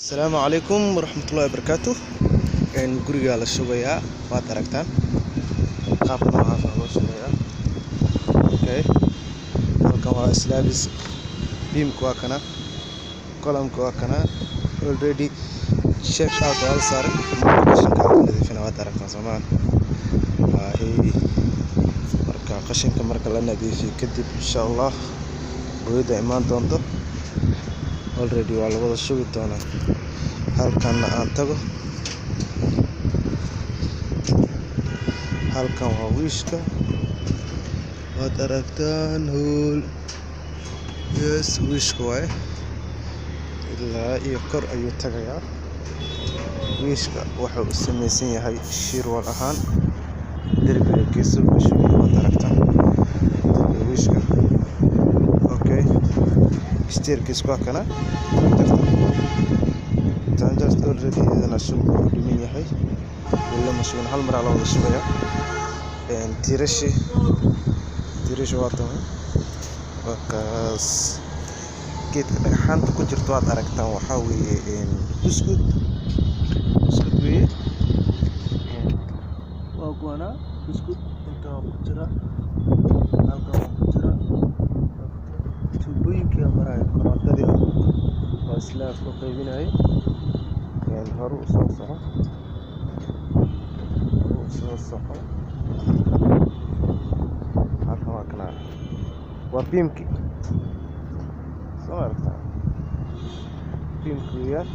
Asalaamu calaykum waraxmatullahi wabarakaatu. Gurigaa la shubayaa, waad aragtaan, qaabka noocaas aa loo shubayaa. Okay, halkan waa slabs, beamka waa kana, columnka waa kana, already check out waa la saaray. Qashinka la nadiifina, waad aragtaan soomaa? Hey, marka qashinka marka la nadiifiyo kadib, insha Allah, booyada imaan doonto, already waa la wada shubi doonaa. Halkanna aan tago, halkan waa wiishka, waad aragtaan. Hool, yes, wiishka waaye, ilaa iyo kor ayuu tagayaa. Wiishka wuxuu u samaysan yahay shear wall ahaan, derbiga geeso ka shubaya, waad aragtaan derbiga wiishka. Okay, staircase waa kana. Jaranjarta already iyadana shubka uu dhiman yahay, weli lama shubin, hal mar aa la wada shubaya. Tiirashi, tiirashi waa tan, waa kaas. Geedka dhagxaanta ku jirto waad aragtaan, waxaa weeye buskud, buskud weeye. Waa kuwana buskud, inta waa ku jira, halkan waa ku jira. Tuubooyinkii maraya korontadii oo slab u qaybinayay. Hore u soo soco, hore u soo soco. Halkan waa kana, waa beamki, soo aragtaa, beamki weeyaan.